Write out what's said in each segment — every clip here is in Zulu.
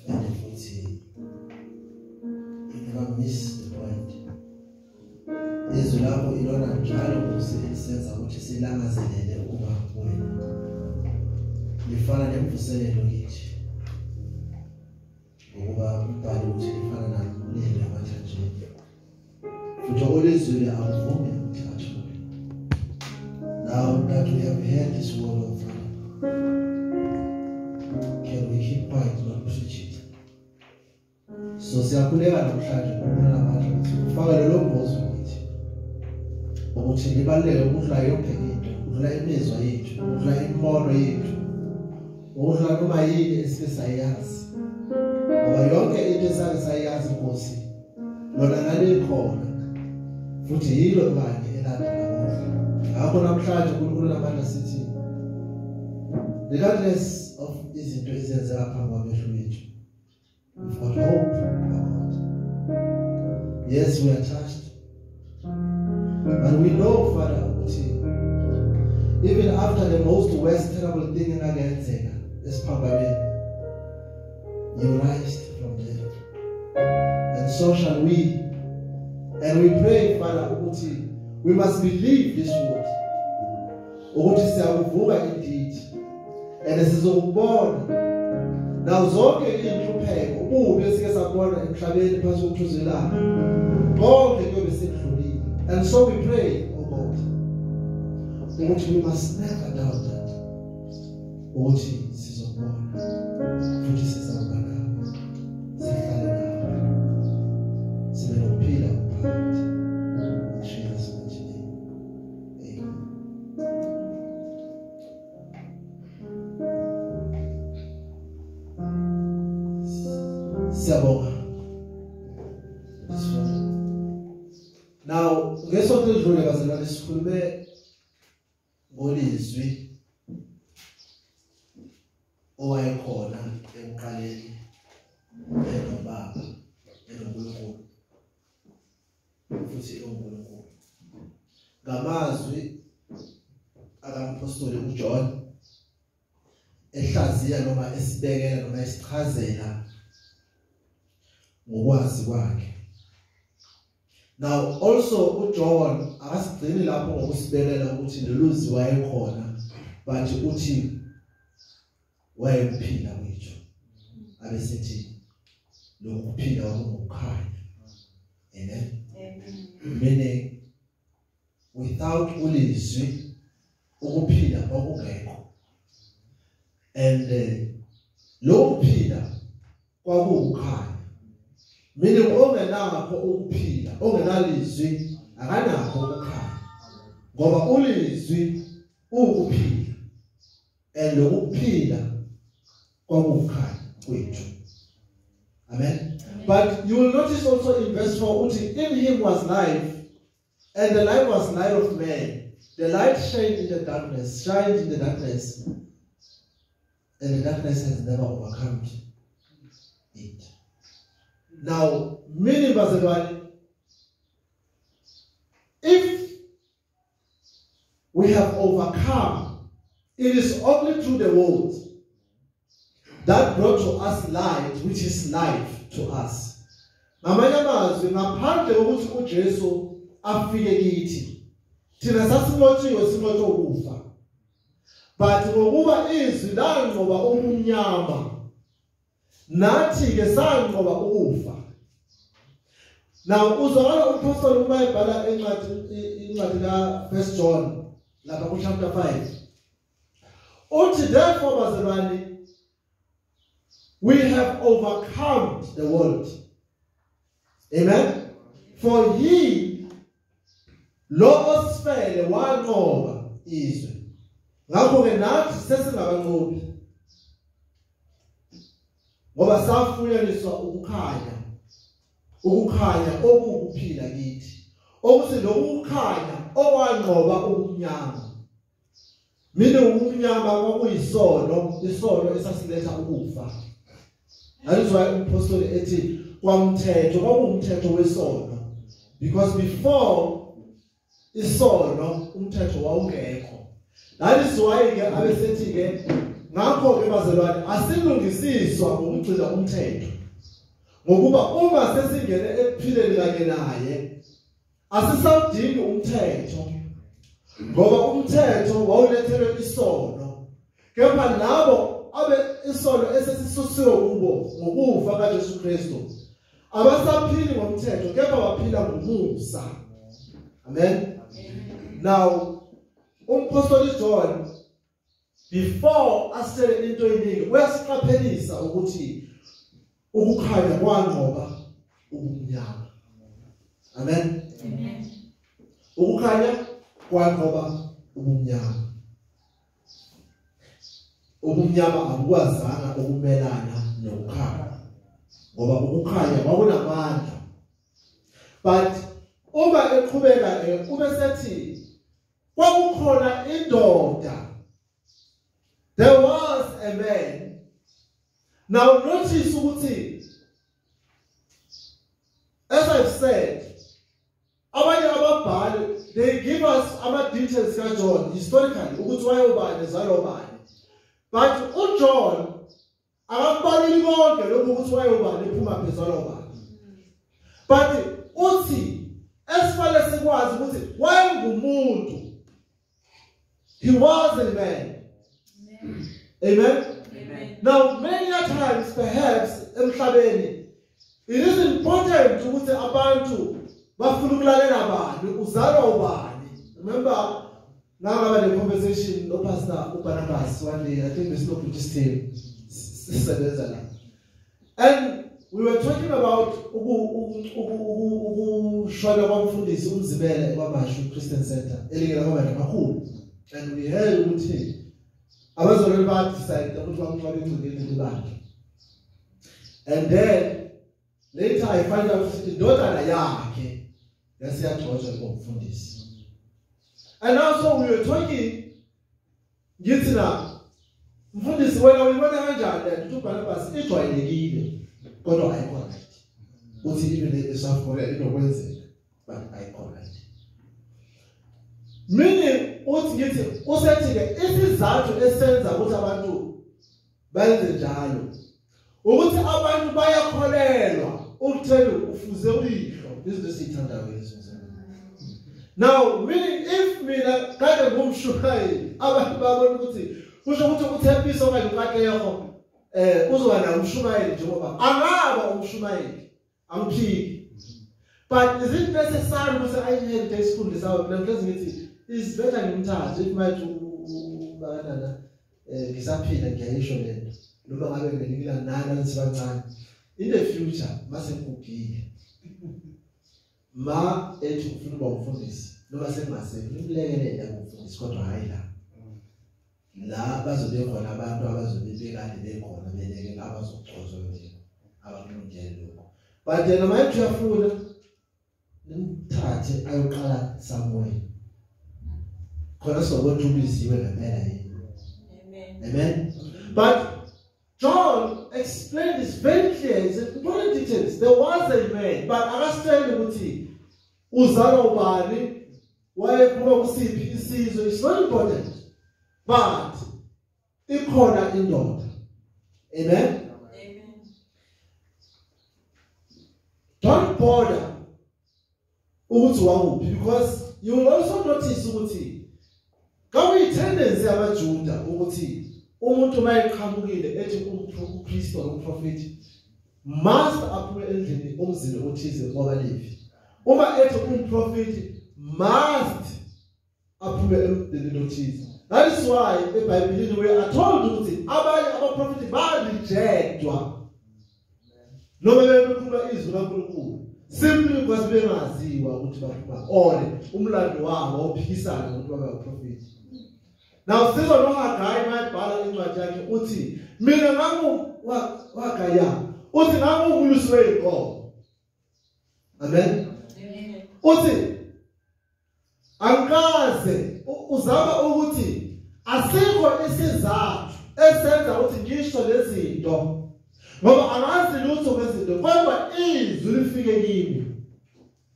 And futhi you never miss the point. Izwi lakho ilona njalo kusenza ukuthi silangazelele ukuba kuwena. Lifana nemvuselelo kithi. Ngokuba umbhalo uthi lifana nomlilo emathanjeni. Futhi olizwile akuvumi ukuthi athule. Now that we have heard this word of God, can we keep quiet, not preach it? So siyakhuleka namhlanje ngokukhona amandla ukuthi ufake lelo mbuzo kithi. Ukuthi libaluleke ukudlula yonke into, ukudlula imizwa yethu, ukudlula imibono yethu, ukudlula noma yini esike sayazi. Ngoba yonke into esake sayazi Nkosi, lona lalikhona futhi yilo kanye elandela kuhle. Ngakho namhlanje uNkulunkulu namandla sithi regardless of izinto ezenzeka phambi kwamehlo ethu, we've got hope, God. Yes, we are touched, but we know, Father, ukuthi even after the most worst terrible thing engakenzeka esiphambanweni, you rise from death, and so shall we. And we pray, Father, ukuthi we must believe this word, ukuthi siyakuvuka indeed, and sizokubona nawo zonke inhlupheko ububi esike sabona emhlabeni phansi kokuthuzela, konke kuyobe sekudlulile. And so we pray, oh God, ukuthi we must never doubt that, ukuthi sizokubona futhi sizakuba nawe, sihlale nawe, sibe nokuphila okuphakade. In Jesus' mighty name, amen. Siyabonga. Now, ngesonto edlule bazalwane sikhulume ngolizwi owayekhona ekuqaleni enoBaba enoNkulunkulu futhi uNkulunkulu. Ngamazwi akampostoli uJohn ehlaziya noma esibekela noma esichazela ngokwazi kwakhe. Now also uJohn akasigcini lapho ngokusibekela ukuthi lolu wayekhona, but uthi wayekuphila kwethu, abesithi lokuphila kwakungukukhanya. Amen. Meaning without ulizwi ukuphila kwakungekho, and lokuphila kwakuwukukhanya. Meaning ongenakho ukuphila, ongenalizwi akanakho ukukhanya, ngoba ulizwi ukuphila, and lokuphila kwakuwukukhanya kwethu. Amen. But you will notice also in verse 4 uthi in him was life, and the light was light of man. The light shined in the darkness, shined in the darkness, and the darkness has never overcome it. Now, meaning bazalwane, if we have overcome, it is only through the word that brought to us light, which is life to us. Ngamanye amazwi, ngaphandle kokuthi uJesu afike kithi, thina sasinqotshiwe, sinqotshwe ukufa. But ngokuba izwi lanqoba ubumnyama, nathi ke sanqoba ukufa. Now uzwakala umpostoli uma ebhala incwadi ka 1 John lapha ku chapter 5, uthi therefore bazalwane, we have overcome the world. Amen. For he lo osifele wanqoba izwe, ngakho ke nathi sesingabanqobi, ngoba safunyaniswa ukukhanya, ukukhanya okukuphila kithi, okuthi lokukhanya okwanqoba ubumnyama. Mina ubumnyama kwakuyisono, isono esasiletha ukufa. That is why umpostoli ethi kwamthetho kwakuwumthetho wesono, because before isono umthetho wawungekho. That is why ke abesethi ke Ngakho ke bazalwane, asilungisiswa ngokugcina umthetho, ngokuba uma sesingene ekuphileni kanye naye asisawudingi umthetho, ngoba umthetho wawulethelwe isono, kepha labo abe isono esesisusiwe kubo ngokufa kaJesu Kristu abasaphili ngomthetho, kepha baphila ngomusa. Amen. Now umpostoli John, before asitshele into eningi, uyasiqaphelisa ukuthi ukukhanya kwanqoba ubumnyama. Amen. Amen. Ukukhanya kwanqoba ubumnyama. Ubumnyama abukwazanga ukumelana nokukhanya, ngoba ukukhanya kwakunamandla. But uma eqhubeka ube sethi kwakukhona indoda. There was a man. Now notice ukuthi, as I've said, abanye ababhali, they give us ama details kaJohn historically ukuthi wayewubani, ezalwa ubani. But uJohn akakubaluli konke lokhu ukuthi wayewubani, ephuma phi, ezalwa ubani. But uthi esifanele sikwazi ukuthi wayengumuntu. He was a man. Amen. Amen. Now many a times perhaps emhlabeni it is important ukuthi abantu bafuna ukulalela bani, uzalwa ubani. Remember ngaba le conversation no Pastor uBarnabas one day, I think there's no British team sisebenza la, and we were talking about ukushona kwamfundisi uMzibele eKwaMashu Christian Center elingela kwabanye kakhulu, and we heard ukuthi abazalwane ba decide ukuthi bamncwabe egcekeni lebandla. And then later I find out ukuthi indodana yakhe yasiyagcotshwa ngomfundisi. And also we were talking, ngithi na mfundisi wena uyibona kanjani le nto? UBarnabas ijwayelekile kodwa ayikho right. Uthi even eSouth Korea inokwenzeka but ayikho right. Meaning uthi ngithi usethi ke isizathu esenza ukuthi abantu benze njalo ukuthi abantu bayakholelwa ukutheni ufuze uyihlo, izinto esiyithandayo lezo. Now meaning if mina kade ngumshumayeli, abantu babona ukuthi kusho ukuthi uThembiso okanye uKatlego uzoba nawo umshumayeli, njengoba angaba umshumayeli angiphiki, but is it necessary ukuthi ayinherite isikhundla sawo? Mina mhlawumbe ngithi is better ngimthathe if might ubanana ngisaphila ngiyayisho lento, noma ngabe nginikela nani sibancane in the future mase ngigugile ma ethi ufuna uba umfundisi noma sengingasekho nimlekelele ngumfundisi, kodwa hayi la la bazobe khona abantu abazobe bekade bekhona belekela abazogcozwa bebekho abakulungele lokho. But yena mayethi uyafuna nimthathe ayoqala somewhere khona sizobona ubiziwe ngempela yini. Amen. Amen. But John explained this very clear. It's important details. There was a man, but akasitsheli ukuthi uzalwa ubani, wayephuma kusiphi isizwe. It's not important. But ikhona indoda. Amen. Amen. Don't bother ukuthi wakuphi, because you will also notice ukuthi kwakuyi tendency yabaJuda ukuthi umuntu mayeqhamukile ethi umpriest or umprofeti must aphume endlini umzini othize kwabaLevi. Uma ethi umprofeti must aphume emndenini othize. That is why eBhayibhelini we are told ukuthi abanye abaprofeti barejectwa noma bekhuluma izwi laNkulunkulu simply because bengaziwa ukuthi baphuma or umlando wabo ophikisana ngokuthi babe abaprofeti. Now sizwa noHagayi mayebhala incwadi yakhe uthi mina ngangu wagaya uthi ngangumulusi weyinkomo. Amen. Amen. Uthi angikaze uzama ukuthi asikho isizathu esenza ukuthi ngisho lezinto ngoba angazi lutho ngezinto, kodwa izwi lifike kimi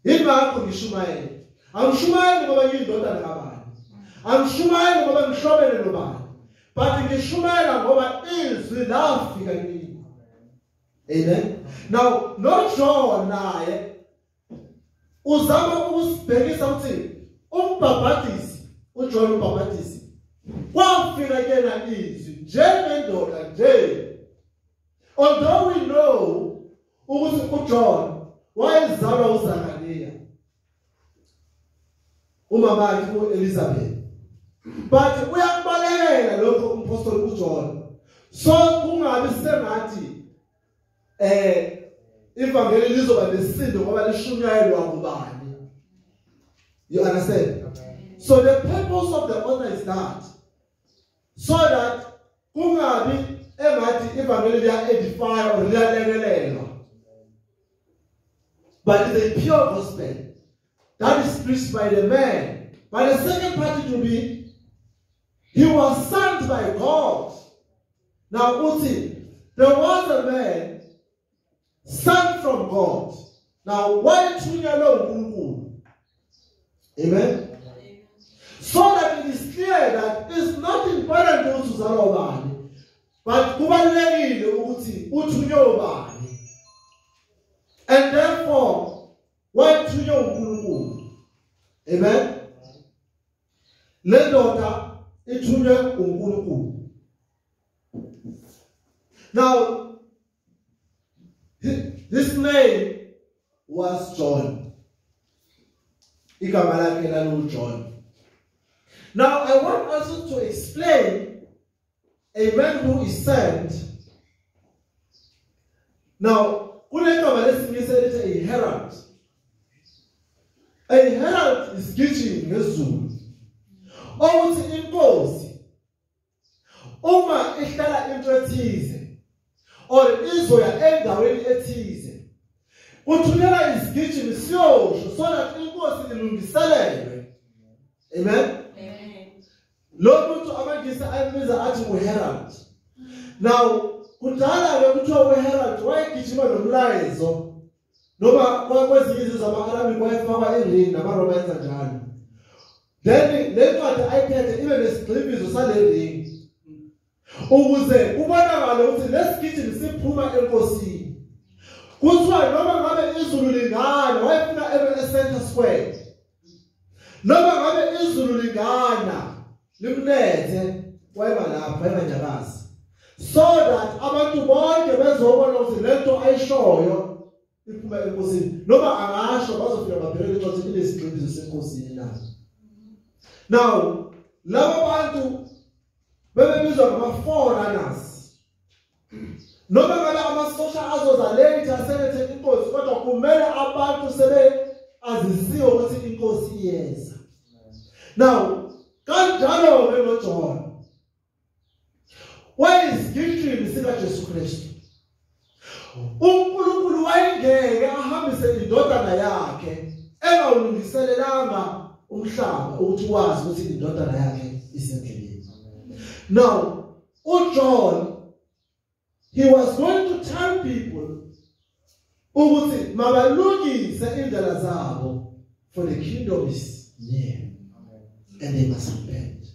ingakho ngishumayela. Angishumayeli ngoba ngiyindodana kabani, angishumayeli ngoba ngihlobene nobani, But ngishumayela ngoba izwi lafika kimi. Amen. Now no John naye uzama ukusibhekisa ukuthi umbhabhatisi uJohn umbhabhatisi kwafika kuyena izwi njengendoda nje. Although we know ukuthi uJohn wayezalwa uZakariya, umama wakhe uElizabeth, but uyakubalekela lokho umpostoli uJohn, so kungabi sengathi ivangeli lizoba nesindo ngoba lishunyayelwa kubani. You understand? So the purpose of the author is that so that kungabi engathi ivangeli liya edify or liyalekelelwa, but it's a pure gospel that is preached by the man. But the second part it will be he was sent by God. Now uthi there was a man sent from God. Now why thunyelwe uNkulunkulu? Amen. So that it is clear that it's not important ukuthi uzalwa ubani, but kubalulekile ukuthi uthunywe ubani. And therefore wayethunywe uNkulunkulu. Amen. Le ndoda ithunywe uNkulunkulu. Now this name was John. Igama lakhe lalu John. Now I want also to explain a man who is sent. Now kunegama lesingisi elithi a herald. A herald is gijima ngezulu. Ukuthi inkosi uma ihlala into ethize or izoya endaweni ethize, kuthunyelwa isigijimi siyosho so that inkosi ilungiselelwe. Amen. Lo muntu amangisi ayimbiza athi uherald. Now kudala ke kuthiwa uherald wayegijima nomlayezo, noma kwezinye izizwe zama-Arabic wayefakwa iring, namaRoma yenza njalo. Then le ncwadi ayiphethe ibe nesigxivizo sale ring ukuze kubonakale ukuthi lesigijimi siphuma enkosini. Kuthiwa noma ngabe izulu lingana, wayefuna ebe e-center square. Noma ngabe izulu lingana limlethe, wayeba lapha wayebanyakazi, so that abantu bonke bezobona ukuthi lento ayishoyo iphuma enkosini. Noma angasho bazofika babheke incwadi inesigxivizo senkosini na. Now labo bantu bebebizwa ngama-forerunners. Noma ngabe amasosha azoza later aselethe inkosi, kodwa kumele abantu sebe azisiwe ukuthi inkosi iyeza. Now kanjalo ke noJohn wayeyisigijimi sikaJesu Kristu. uNkulunkulu wayengeke ahambise indodana yakhe engawulungiselelanga umhlaba ukuthi wazi ukuthi indodana yakhe isendleleni. Now uJohn, he was going to tell people ukuthi mabalungise indlela zabo, for the kingdom is near and they must repent.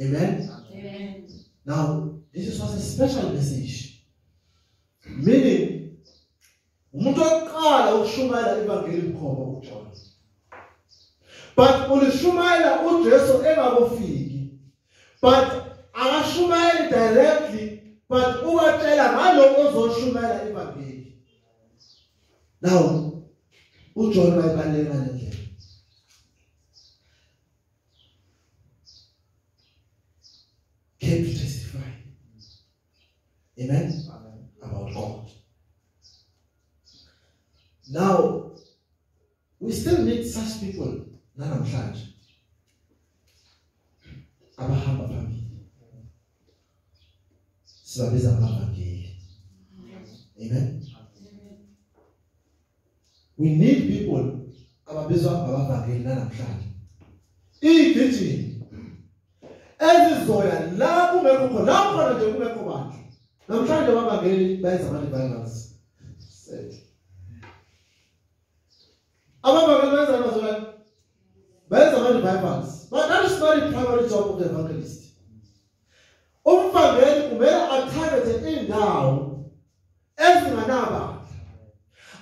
Amen. Amen. Now this was a special message, meaning umuntu oqala ukushumayela ivangeli bukhoma uJohn, but ulishumayela uJesu engakufiki, but akashumayeli directly, but ubatshela ngaloko ozoshumayela ivangeli. Now uJohn wayebaleka lendlela. Came to testify. Amen. About God. Now we still need such people namhlanje abahamba phambili. Sibabiza ngabavangeli. Amen. We need people ababizwa ngabavangeli namhlanje. Igijimi ezizoya la kungekho khona, la khona nje kungekho bantu. Namhlanje abavangeli bayenza ama-revivals. Abavangeli bayenza amazwi, bayenza ama-revivals. But that is not the primary job of the evangelist. Umvangeli kumele atargete indawo ezinganabandla,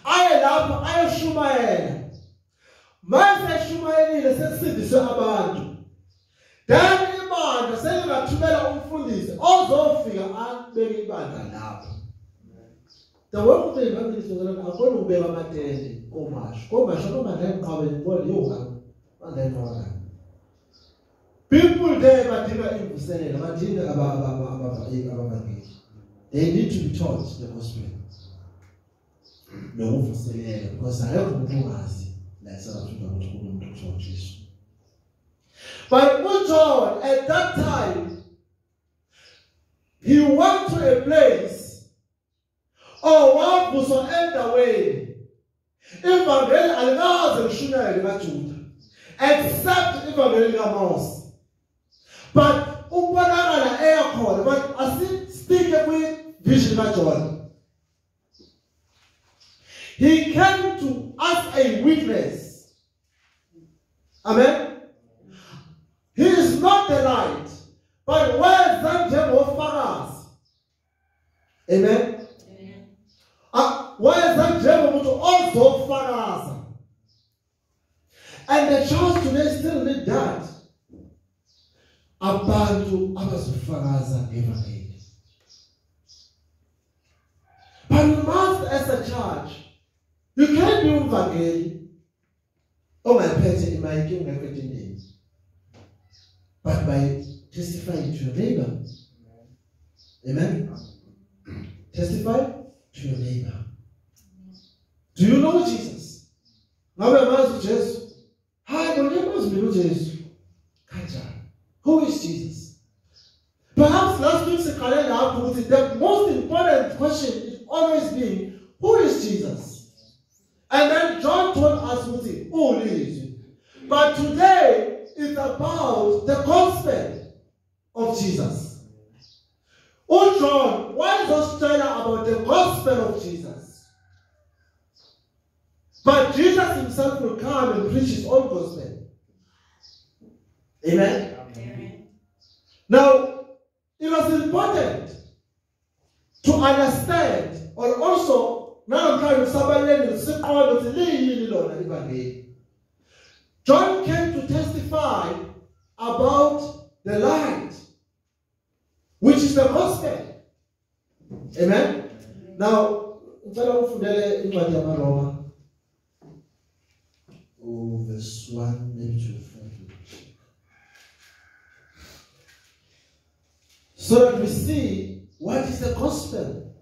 aye lapho ayoshumayela. Mase eshumayelile sesindiswe abantu, then ibandla selingathumela umfundisi ozofika abeke ibandla lapho. The work of the evangelist was akona ukubeka amatende komasho komasho amabandla enqabeni ngibona leyo bandla enqabeni. People there badinga imvuselelo, badinga abavangeli. They need to be taught the gospel. Nokuvuselela, because akekho umuntu ongazi la eSouth Africa ukuthi kunomuntu okuthiwa uJesu. But uJohn at that time, he went to a place or wavuswa endaweni ivangeli alikaze lishunyayelwe kaJuda except ivangeli likaMose. But ubonakala eyakhona, but asistike kwi-vision kaJohn. He came to us a witness. Amen. He is not the light, but weza njengofakazi. Amen. Weza njengomuntu ozofakaza. And the church today still need that. Abantu abazofakaza ngevangeli. But we must, as a church, you can't be umvangeli ongayiphethe imayiki ungekho indini, but by testifying to your neighbor. Amen. Testify to your neighbor. Do you know Jesus? Ngabe mazi uJesu? Hayi, ngiyamazi mina uJesu. Kanjani? Who is Jesus? Perhaps last week siqale lapho ukuthi the most important question is always being, who is Jesus? And then John told us ukuthi ulizwi. But today it's about the gospel of Jesus. UJohn wayezositshela about the gospel of Jesus. But Jesus himself will come and preach his own gospel. Amen. Amen. Now, it was important to understand, or also, namhlanje kusabalulekile siqonde ukuthi liyini lona ivangeli. John came to testify about the light, which is the gospel. Amen. Now, ngicela ufundele incwadi yamaRoma verse 1 maybe to 4, so that we see what is the gospel.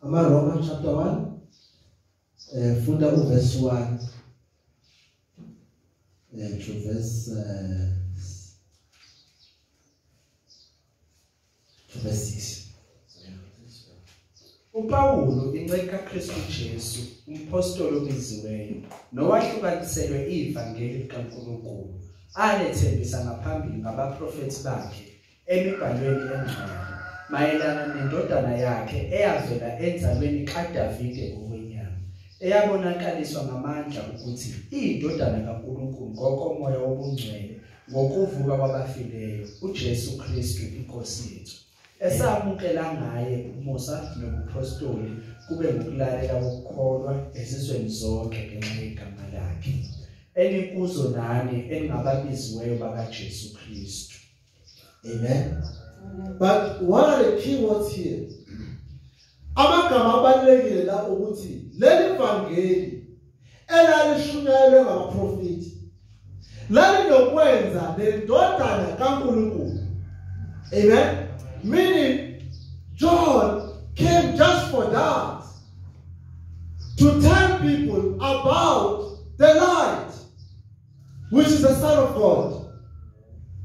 AmaRoma chapter 1, funda verse 1 to verse 6. uPawulu inceku kaKristu Jesu, umpostoli obiziweyo nowahlukaniselwe ivangeli likaNkulunkulu, alethembisa ngaphambili ngabaprofethi bakhe emibhalweni engcwele mayelana nendodana yakhe eyavela enzalweni kaDavide ngokwenyama, eyabonakaliswa ngamandla ukuthi iyindodana kaNkulunkulu ngokomoya wobungcwele ngokuvuka kwabafileyo, uJesu Kristu inkosi yethu, esamukela ngaye umusa nobupostoli kube ngokulalela kokukholwa ezizweni zonke ngenxa yegama lakhe, enikuzo nani eningababiziweyo bakaJesu Kristu. Amen. But what are the key words here? Amagama abalulekile la ukuthi leli vangeli elalishunyayelwe ngabaprofeti lalinokwenza nendodana kaNkulunkulu. Amen. Meaning John came just for that, to tell people about the light, which is the Son of God.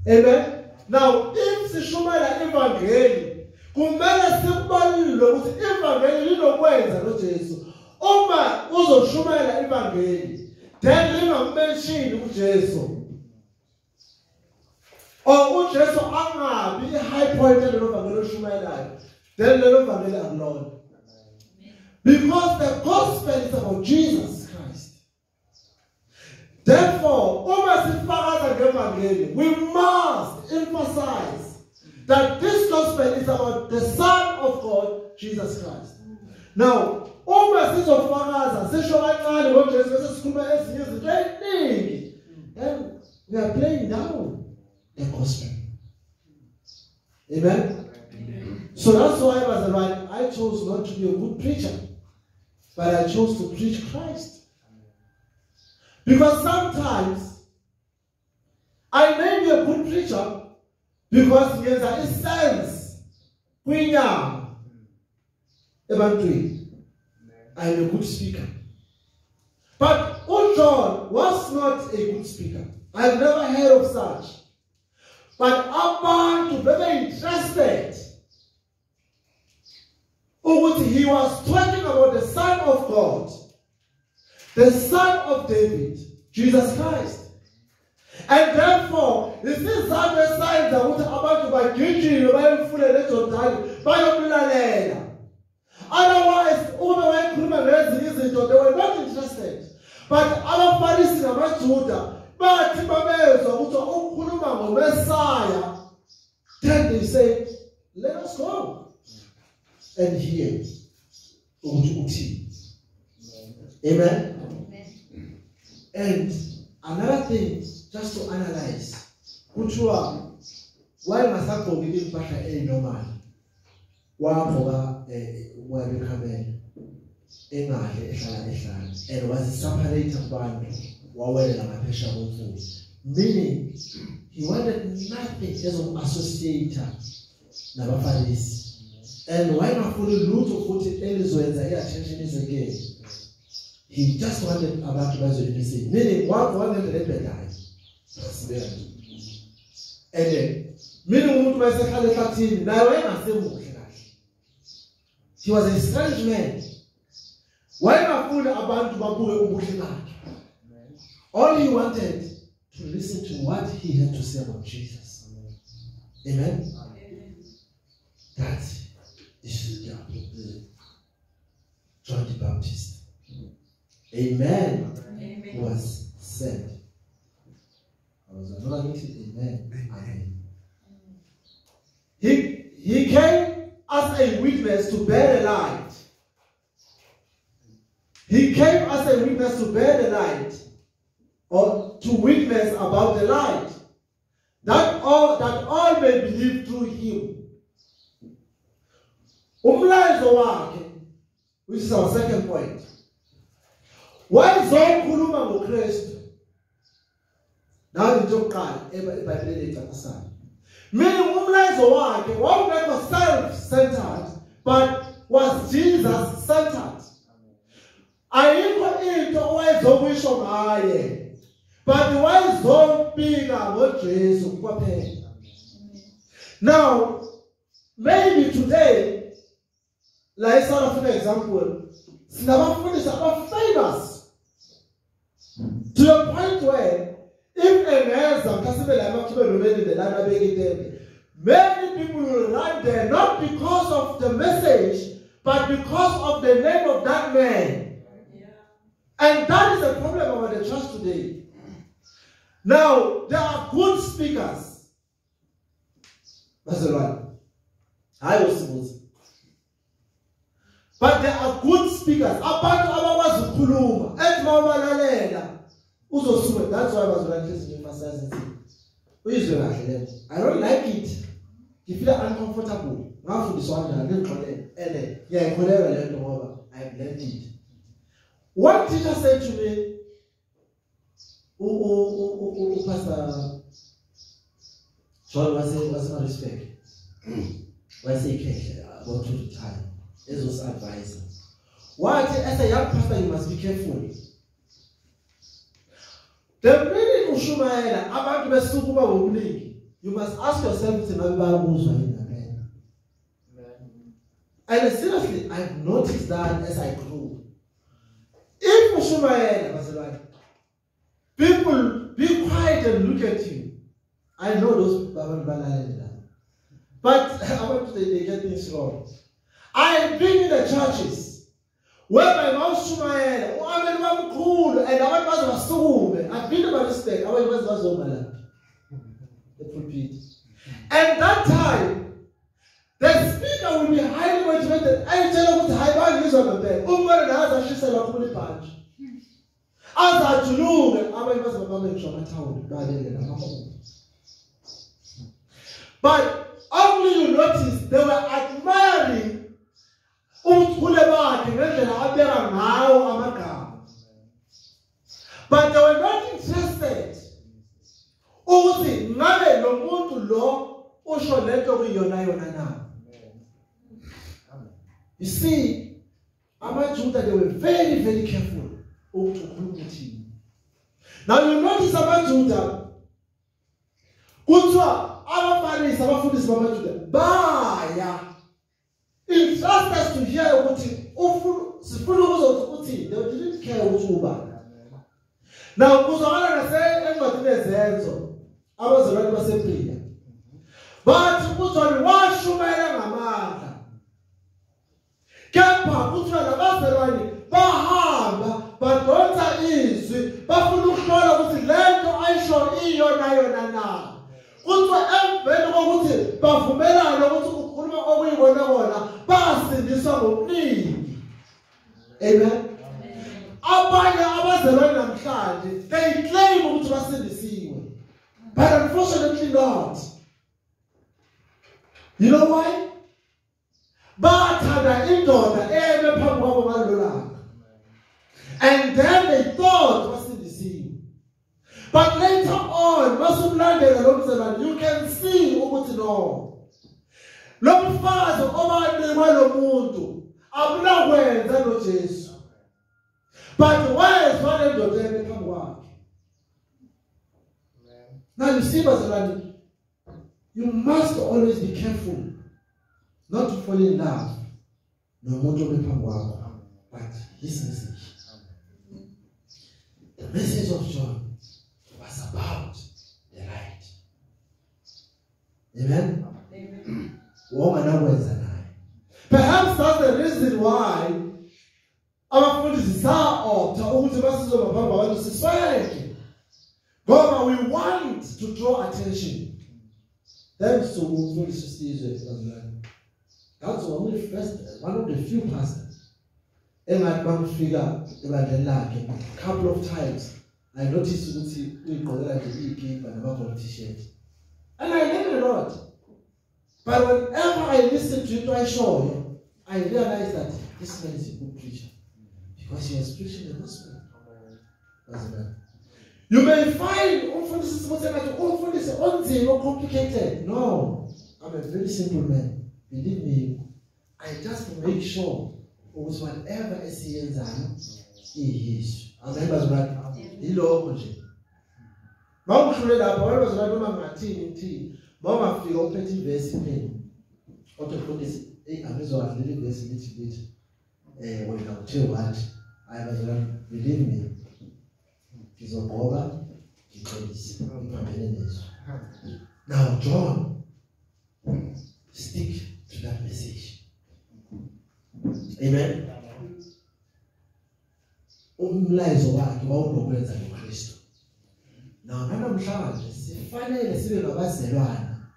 Amen. Now, if sishumayela ivangeli, kumele sikubalule ukuthi ivangeli linokwenza noJesu. Uma uzoshumayela ivangeli, then lingammention uJesu. Or uJesu angabi i-high point lelo vangeli oshumayelayo, then lelo vangeli akulona. Because the gospel is about Jesus Christ. Therefore, uma sifakaza ngevangeli, we must emphasize that this gospel is about the Son of God, Jesus Christ. Now, uma sizofakaza sisho kancane ngoJesu bese sikhuluma ezinye izinto eziningi, then we are playing down the gospel. Amen? Amen. So that's why, bazalwane, I chose not to be a good preacher, but I chose to preach Christ. Because sometimes I may be a good preacher because ngenza isense kwinyama ebantwini. I'm a good speaker. But John was not a good speaker. I've never heard of such. But abantu very interested ukuthi he was talking about the Son of God, the Son of David, Jesus Christ. And therefore, isizathu esayenza ukuthi abantu bagijime bayemfuleni eJordani bayomlalela. Otherwise, uma wayekhuluma ngezinye izinto, they were not interested. But abaFarisi namaJuda bathi babezwa ukuthi ukhuluma ngoMesaya, then they say, let us go and hear ukuthi uthini. Amen. And another thing, just to analyze, kuthiwa wayengasagqoki impahla eyinormal, wagqoka uboya bekhamela engahle ehlala ehlala, and was separated kubantu, wawelela ngaphesheya komfula. Meaning he wanted nothing ezomu-associate nabaFarisi, and wayengafuni lutho futhi elizoyenza i-attention ize kuyena. He just wanted abantu bazoyimisela. Meaning wagqoka ngendlela ebhedayo. And meaning umuntu wayesehlala ehlathini naye wayengasemuhle kahle. He was a strange man. Wayengafuni abantu babuke ubuhle bakhe. All he wanted to listen to what he had to say about Jesus. Amen. That is John the Baptist. A man who was sent. I was not amen. Amen. He came as a witness to bear the light. He came as a witness to bear the light, or to witness about the light, that all may believe through him. Umlayezo wakhe, which is our second point. Wayezokhuluma ngoKristu. Nayo into yokuqala eBhayibhelini ecacisayo. Meaning umlayezo wakhe wawungekho self-centered, but was Jesus-centered. Ayikho into owayezokuyisho ngaye, but wayezobika ngoJesu kwaphela. Now, maybe today, like South Africa example, sinabafundisi aba-famous to the point where if engeza mhlawumbe la emakhibeni lana abeka itende, many people will run there not because of the message, but because of the name of that man. Yeah. And that is a problem about the church today. Now, there are good speakers. Bazalwane, hayi usibuze. But there are good speakers. Abantu abakwazi ukukhuluma, ethi mawubalalela uzosuka. That's why bazalwane hlezi ngi-emphasize ngithi uyizwe kahle lento. I don't like it. Ngifeel uncomfortable. Ngafundiswa kanjani ngixolele. And ngiyayikholelwa lento ngoba I've learned it. One teacher said to me, Pastor John was my respect. Wayeseyikhehla about to retire. Ezos advisor. What, as a young pastor, you must be careful. The minute ushumayela abantu besukuma ngobuningi, you must ask yourself ukuthi ngabe bayakuzwa yini ngempela. And seriously, I've noticed that as I grew. If ushumayela bazalwane, people be quiet and look at you. I know those abantu balalela. But abantu they get things wrong. I've been in the churches whereby mawushumayela uameni wamkhulu and abantu baze basukume. I've been to Maritzburg, abanye baze bazoma la epulpit. And that time the speaker will be highly motivated. Ayitshela ukuthi hayi bangizwa ngempela. Umbone naze ashisela kakhulu ibhantshi. Azajuluke abanye baze babambe ngisho amathawula balele namakhulu. But only you notice they were admiring ubuchule bakhe ngendlela abeka ngawo amagama. But they were not interested ukuthi ngabe lo muntu lo usho lento kuyiyona yona na. You see, amaJuda, they were very, very careful ukuthi ukhuluma uthini. Now you notice amaJuda kuthiwa abaFarisi, abafundisi bamaJuda baya interested to hear ukuthi sifuna ukuzwa ukuthi they didn't care ukuthi ubani. Now kuzwakala nase encwadini yeZenzo abazalwane baseBriya bathi uJohn washumayela ngamandla, kepha kuthiwa labazalwane bahamba badonsa izwi bafuna ukuhlola ukuthi lento ayisho iyona yona na. Kuthiwa emveni kokuthi bavumelane ukuthi ukhuluma okuyibona kona basindiswa ngokuningi. Amen. Abanye abazalwane namhlanje they claim ukuthi basindisiwe, but unfortunately not. You know why? Bathanda indoda eme phambi kwabo ngalelo langa, and then they thought basindisiwe. But later on masumlandela lo mzalwane, you can see ukuthi no, lo mfazi obanikwa lo muntu abunakwenza noJesu, but wezwa le ndoda eme phambi kwakhe. Now you see, bazalwane, you must always be careful not to fall in love nomuntu ome phambi kwakho, but his message. The message of John was about the light. Amen. Wonganakwenza naye. Perhaps that's the reason why abafundisi sa-opta ukuthi basizoba phambi kwabantu sisweke, ngoba we want to draw attention. Thanks to umfundisi Sizwe bazalwane. That's only first one of the few pastors engathi bangifika ebandleni lakhe couple of times I noticed ukuthi uyigqokela nje ikipa nama-golf t-shirt, and I learned a lot. But whenever I listen to into ayishoyo, I realize that this man is a good preacher because he was preaching the gospel. Bazalwane, you may find umfundisi sengathi umfundisi onzima, complicated. No, I'm a very simple man. Believe me, I just make sure ukuthi whatever esiyenzayo iyizwi. Amen bazalwane. Yilokho nje. Mawuhlule lapha wena bazalwane, noma ngathini ngithini, mawungafika uphethe ivesi phela othi mfundisi, hey angizwa kahle leli vesi lithi lithi wena uthe wathi. Hayi bazalwane, believe me, ngizogqoka ngixolise ngiphambene nezwi. Now John stick to that message. Amen. Umlayezo wakhe wawunokwenza noKristu. Now namhlanje sifanele sibe ngabazelwana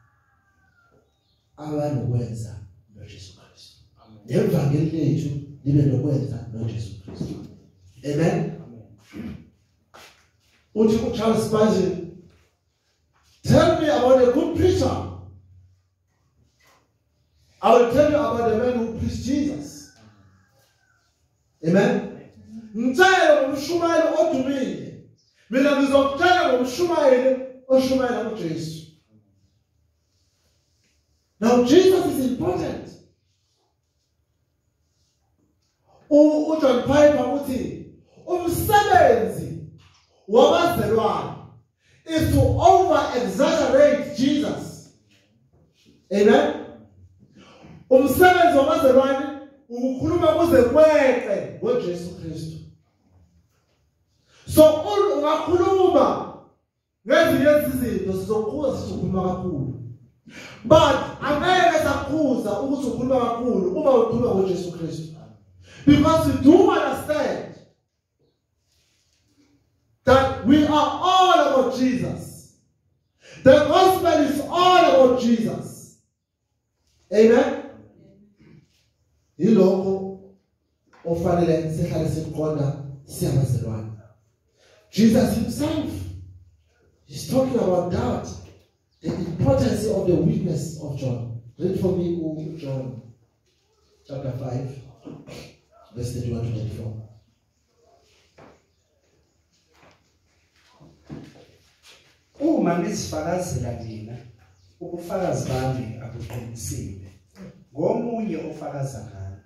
abanokwenza noJesu Kristu. Nevangeli lethu libe nokwenza noJesu Kristu. Amen. Uthi uCharles Spurgeon, tell me about a good preacher, I will tell you about the man who preached Jesus. Amen. Ngitshele ngomshumayeli odumile, mina ngizokutshela ngomshumayeli oshumayela uJesu. Now Jesus is important. uJohn Piper uthi umsebenzi wabazalwane is to over exaggerate Jesus. Amen. Umsebenzi wabazalwane ukukhuluma kuze kweqe ngoJesu Kristu. So ungakhuluma ngezinye izinto sizokukhuza sizokhuluma kakhulu, but angeke sakhuza ukuthi ukhuluma kakhulu uma ukhuluma ngoJesu Kristu, because we do understand that we are Jesus. The gospel is all about Jesus. Amen. Yilokho ofanele sihlale siqonda siyabazalwane. Jesus himself is talking about that, the importance of the witness of John. Read for me John chapter 5 verse 31 to 34. Uma ngizifakazela mina, ubufakazi bami abuqinisile. Ngomunye ofakaza ngami.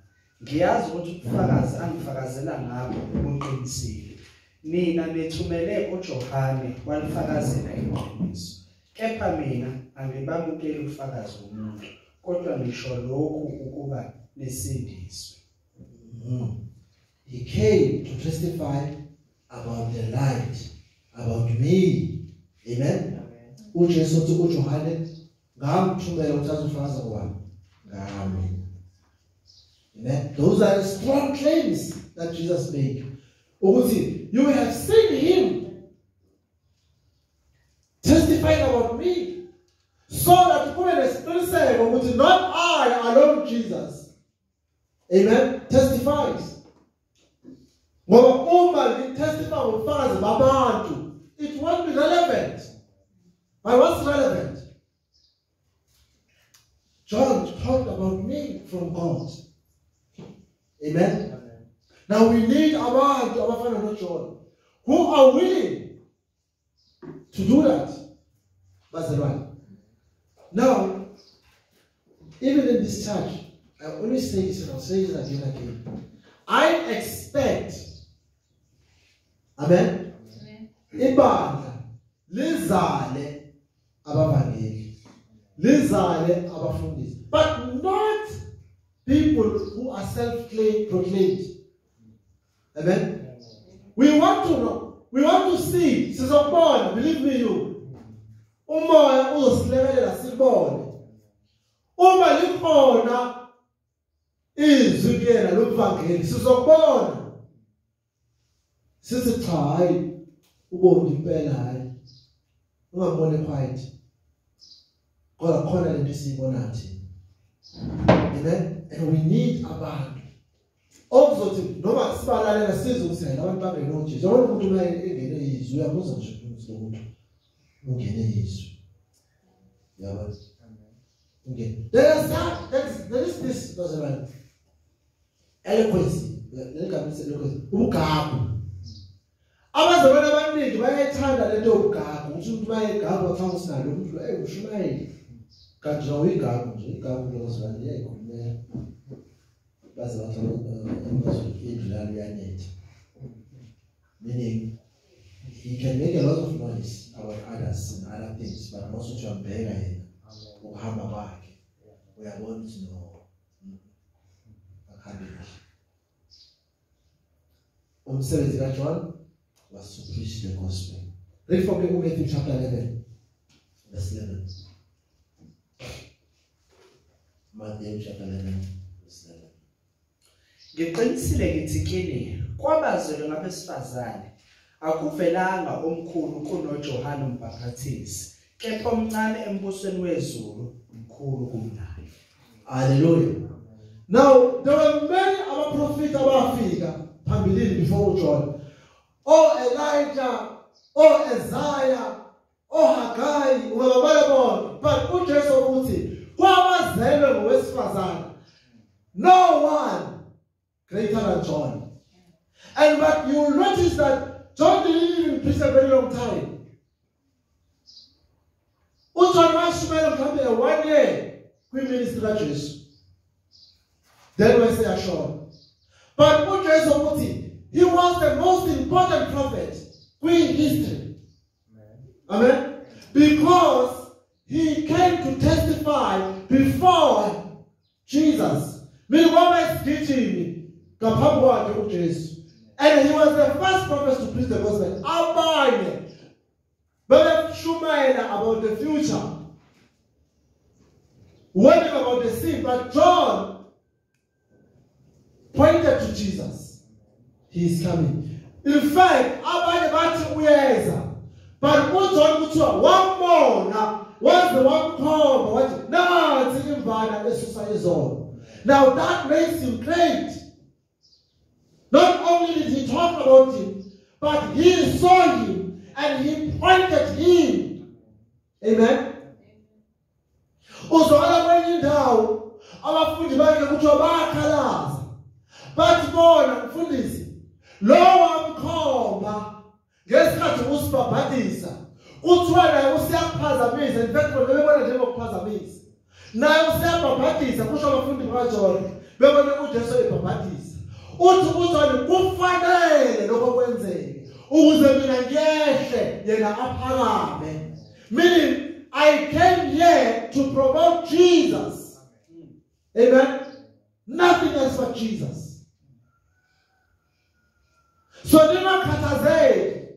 Ngiyazi ukuthi ubufakazi angifakazela ngabo buqinisile. Nina nithumele uJohane walifakazela iqiniso. Kepha mina angibamukeli ubufakazi bomuntu, kodwa ngisho lokhu ukuba nisindiswe. He came to testify about the light, about me. Amen. uJesu uthi uJohane ngamthumela ukuthi azofakaza ngobani? Ngami. Amen. Those are strong claims that Jesus made. Ukuthi you have seen him testifying about me, so that kube nesiqiniseko ukuthi not I alone, Jesus. Amen. Testifies. Ngoba uma ngitestify ngobufakazi babantu, it won't be relevant. But what's relevant? John talked about me from God. Amen. Amen. Now we need abantu abafana noJohn who are willing to do that. Bazalwane. Now, even in this church, I always say this and I'll say this again and again. I expect, amen, ibandla lizale abavangeli, lizale abafundisi, but not people who are self-proclaimed. Amen. We want to know, we want to see, sizobona, believe me you. Umoya uzosilekelela sibone. Uma likhona izwi kuyena lomvangeli, sizobona. Sithi cha hayi ubonke impela hayi. Ungabone quiet. Kodwa khona lento esiyibona thina. Amen. And we need abantu okuzothi noma sibalalela sizwe ukuthi hayi abantu bangene uJesu. Yabona umuntu uma engene izwi uyamuzwa nje ukuthi lo muntu ungene izwi. Yabona? Ungene. There is this bazalwane eloquence, eloquence, ubugagu. Abazalwane abaningi bayayithanda lento yobugagu, ukuthi umuntu bayegagu bathanda usinalo umuntu ushumayeli. Kanti nje uyigagu nje, igagu nje bazalwane liyayikhulumela. Baze bathi indlu yalo iyanetha. Meaning he can make a lot of noise about others and other things, but also uyambheka yena ukuhamba kwakhe. Uyabona ukuthi no, akuhambi kahle. Umsebenzi kaJohn was to preach the gospel. Read for me Matthew chapter 11, verse 11. Matthew chapter 11, verse 11. Ngiqinisile ngithi kini, kwabazelwe ngabesifazane akuvelanga omkhulu kunoJohane uMbhaphathisi, kepha omncane embusweni wezulu mkhulu kunaye. Hallelujah. Now there were many other prophets abafika phambilini before John. Oh Elijah, oh Isaiah, oh Haggai, ungababala bonke. But uJesu uthi kwabazelwe ngowesifazane, no one greater than John. And but you will notice that John didn't even preach a very long time. uJohn washumayela mhlawumbe 1 year kwiministry kaJesu. Then wayeseyashona. But uJesu uthi he was the most important prophet in history. Amen. Amen. Because he came to testify before Jesus. And he was the first prophet to preach the gospel. Abanye bebeshumayela about the future, warning about the sin, but John pointed to Jesus. He is coming. In fact, abanye bathi uyeza, But uJohn kuthiwa wambona waze wamkhomba wathi nansi imvana esusa izono. Now that makes him great. Not only did he talk about him, but he saw him and he pointed him. Amen. Uzwakala kwenye indawo abafundi bakhe kuthiwa bayakhalaza bathi bona mfundisi lo wamkhomba ngesikhathi usibhabhadisa kuthiwa naye usiyakuphazamisa. In fact bebona njengokuphazamisa naye usiyabhabhadisa, kusho abafundi bakaJohn bebona uJesu ebhabhadisa. Uthi uJohn kufanele lokho kwenzeke ukuze mina ngiyehle yena aphakame. Meaning I came here to promote Jesus. Amen. Nothing else but Jesus. So ningakhathazeki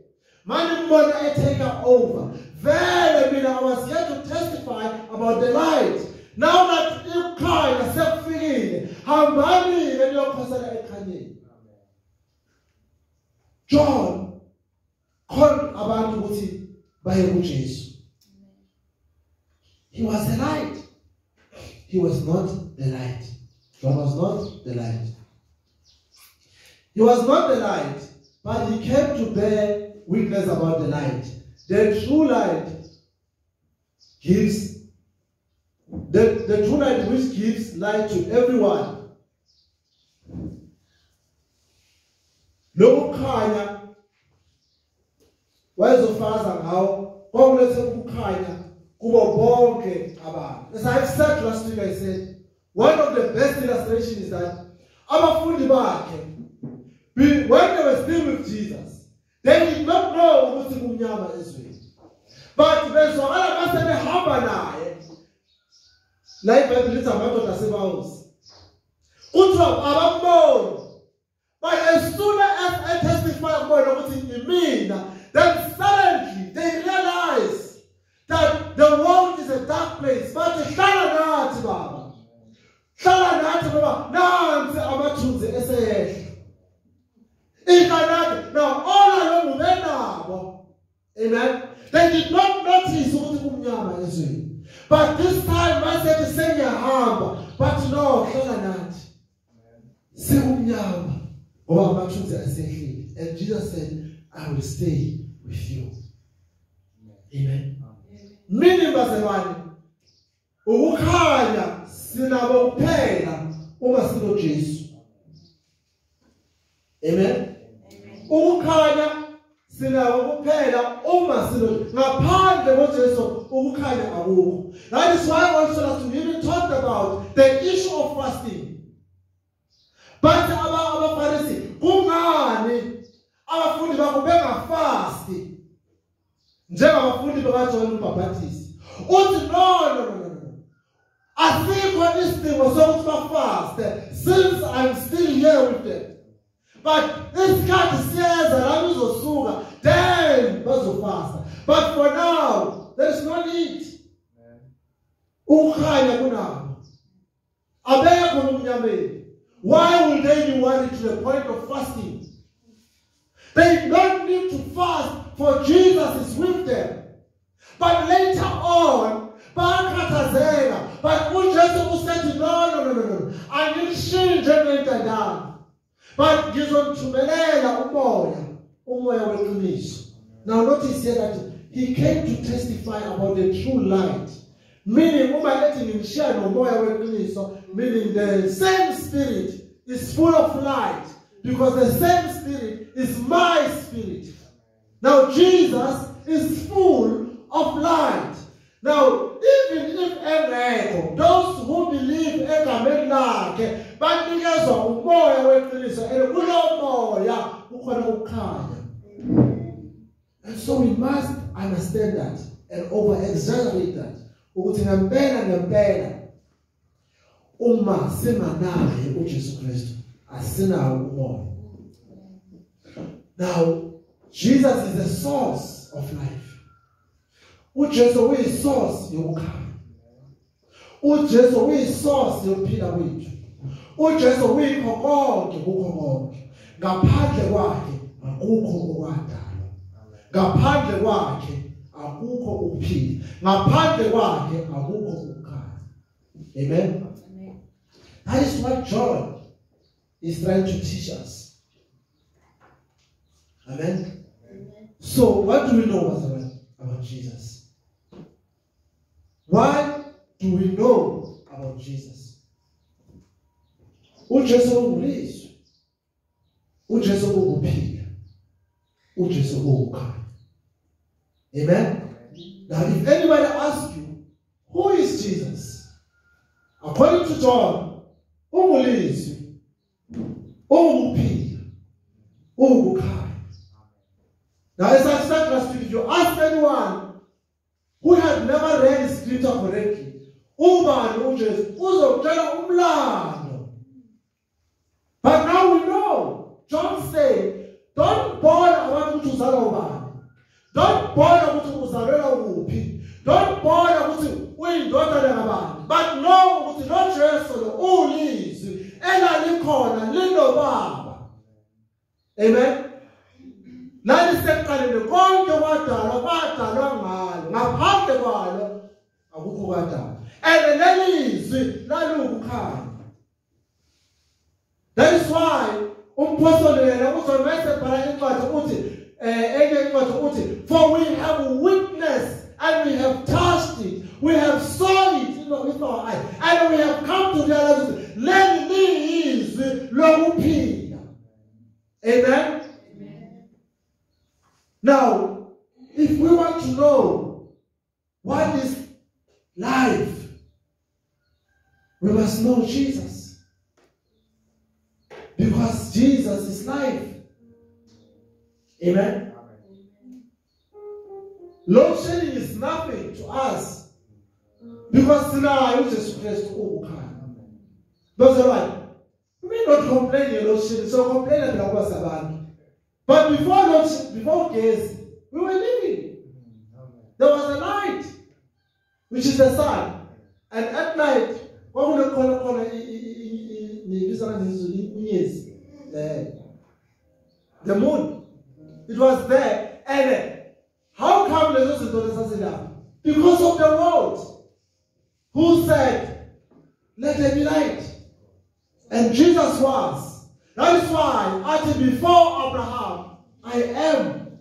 manje ngibona e-take over. Vele mina I was here to testify about the light. Now that ukukhanya sekufikile, hambani-ke niyokhosela ekukhanyeni. John called abantu ukuthi baye kuJesu. He was the light. He was not the light. John was not the light. He was not the light, but he came to bear witness about the light. The true light gives the true light which gives light to everyone. Lokukhanya wayezofakaza ngawo kwakulethe ukukhanya kubo bonke abantu. As I've said last week, I said one of the best illustrations is that abafundi bakhe, when they were still with Jesus, they did not know ukuthi kumnyama ezweni. But bezwakala mase behamba naye. La iBhayibheli lithi amadoda aseBawusi. Kuthiwa abamboni. But as soon as I testify kubona ukuthi imina, then suddenly they realize that the world is a dark place. But hlala nathi baba. Hlala nathi baba. Nansi amathunzi eseyehla. Ihla nathi. Now all along ubenabo. Amen. They did not notice ukuthi kumnyama ezweni. But this time basethi sengiyahamba, but no, hlala nathi. Sekumnyama ngoba amathunzi asehlile. And Jesus said, I will stay with you. Amen. Meaning bazalwane, ukukhanya sinabo kuphela uma sinoJesu. Amen. Ukukhanya sinabo kuphela uma sino ngaphandle koJesu ukukhanya akukho. That is why also last we even talked about the issue of fasting. But abaFarisi kungani abafundi bakho bengafasti njengabafundi bakaJohn uMbhapatisi? Uthi no. Asikho isidingo sokuthi bafaste since I'm still here with them. But isikhathi siyeza la uzosuka, then bazofasta. But for now, there is no need. Ukukhanya kunabo. Abekho emnyameni. Why will they be worried to the point of fasting? They don't need to fast, for Jesus is with them. But later on, bayakhathazeka. But uJesu usethi no. Angilishiyi njengentandane. But ngizonithumelela umoya weqiniso. Now notice here that he came to testify about the true light. Meaning, uma ethi nginishiya nomoya weqiniso, meaning the same spirit is full of light, because the same spirit is my spirit. Now Jesus is full of light. Now, even if engekho, those who believe egameni lakhe banikezwa umoya weqiniso, and kulo moya kukhona ukukhanya. And so we must understand that and over exaggerate that. Ukuthi ngempela uma singanaye uJesu Kristu asinawo umoya. Now Jesus is the source of life. uJesu uyi-source yokukhanya. uJesu uyi-source yokuphila kwethu. uJesu uyikho konke kukho konke. Ngaphandle kwakhe akukho okwadalwa. Ngaphandle kwakhe akukho ukuphila. Ngaphandle kwakhe akukho ukukhanya. Amen. Amen. That is what John is trying to teach us. Amen. Amen. So what do we know about Jesus? Why do we know about Jesus? uJesu ungulizwi. uJesu ukuphila. uJesu ukukhanya. Amen. Now if anybody asks you, who is Jesus? According to John, ungulizwi, ungukuphila, ungukukhanya. Now as I said last week, if you ask anyone who has never read scripture correctly, ubani uJesu, uzokutshela umlando. But now we know. John said, don't bother about ukuthi uzalwa ubani. Don't bother ukuthi uzalelwa kuphi. Don't bother ukuthi uyindodana kabani. But know ukuthi lo Jesu lo ulizwi elalikhona linobaba. Amen. Lalisekuqaleni konke kwadalwa kwadalwa ngalo. Ngaphandle kwalo akukho kwadalwa. And leli lizwi lalukukhanya. That is why umpostoli yena uzobe ebhala incwadi uthi enye incwadi uthi, for we have witnessed and we have touched it, we have saw it with our eyes, and we have come to realize leli liyizwi lokuphila. Amen. Amen. Now, if we want to know what is life, we must know Jesus. Because Jesus is life. Amen. Load shedding is nothing to us. Because now Jesus Christ ukukhanya. Bazalwane, we may not complain load shedding, so complain about abantu. But before before gas, we were living. There was a light, which is the sun. And at night, the moon. It was there. And how come Because of the world who said, let there be light. And Jesus was. That is why, actually, before Abraham, I am.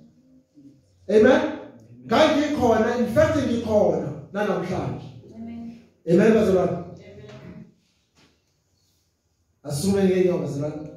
Amen. In fact, Amen. Amen. Assume ngenyawo bazalwane.